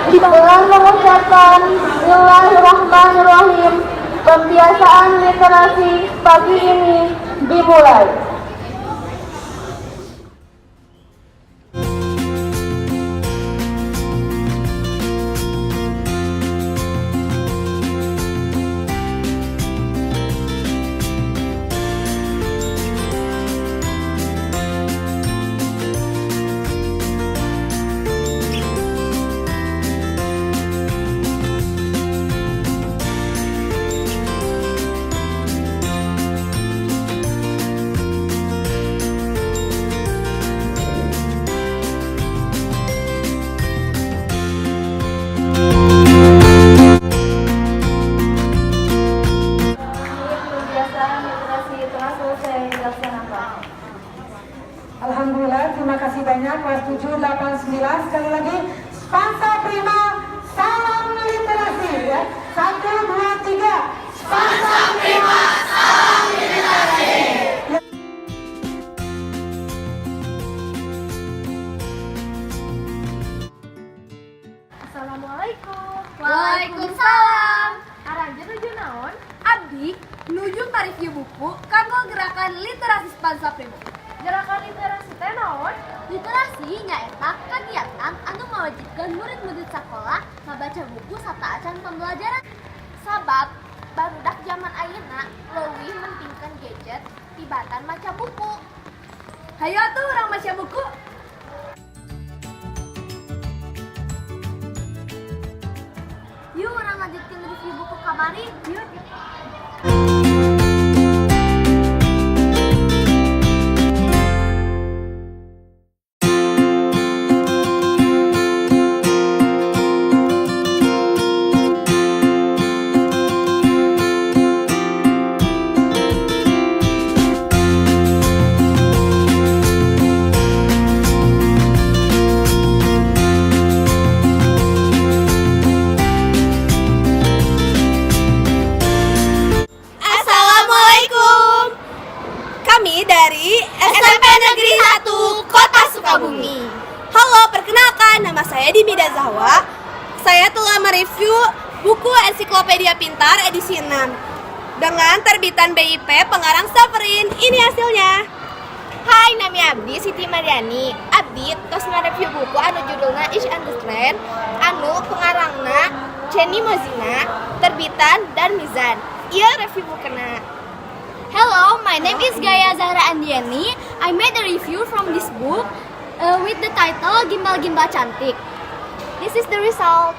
Dengan mengucapkan Bismillahirrahmanirrahim, pembiasaan literasi pagi ini dimulai. Pembiasaan literasi telah selesai dilaksanakan. Alhamdulillah, terima kasih banyak kelas 7, 8, 9. Sekali lagi, Spansa Prima, salam literasi ya. 1, 2, 3. Spansa Prima, salam literasi. Assalamualaikum. Waalaikumsalam. Aranjeun nuju naon? Abdi nuju ngareview buku kanggo gerakan literasi Spansa Prima. Gerakan literasi teh naon? Literasi nyaeta kegiatan anu mewajibkan murid-murid sekolah ngabaca buku sateuacan pembelajaran. Sabab barudak zaman ayeuna leuwih mentingkeun gadget tibatan maca buku. Hayo atuh urang maca buku. Yuk, urang lanjutkeun review buku kamari. Yuk. Assalamualaikum. Kami dari SMP Negeri 1 Kota Sukabumi. Halo, perkenalkan, nama saya Dimida Zahwa. Saya telah mereview buku Ensiklopedia Pintar edisi 6 dengan terbitan BIP pengarang Saverin. Ini hasilnya. Hai, nami Abdi Siti Mariani. Abdi tos nge-review buku anu judulna Each and the Trend, anu pengarangna Jenny Mozina, terbitan dan Mizan. Ieu review bukuna. Hello, my name is Gaya Zahra Andiani. I made a review from this book with the title Gimbal Gimbal Cantik. This is the result.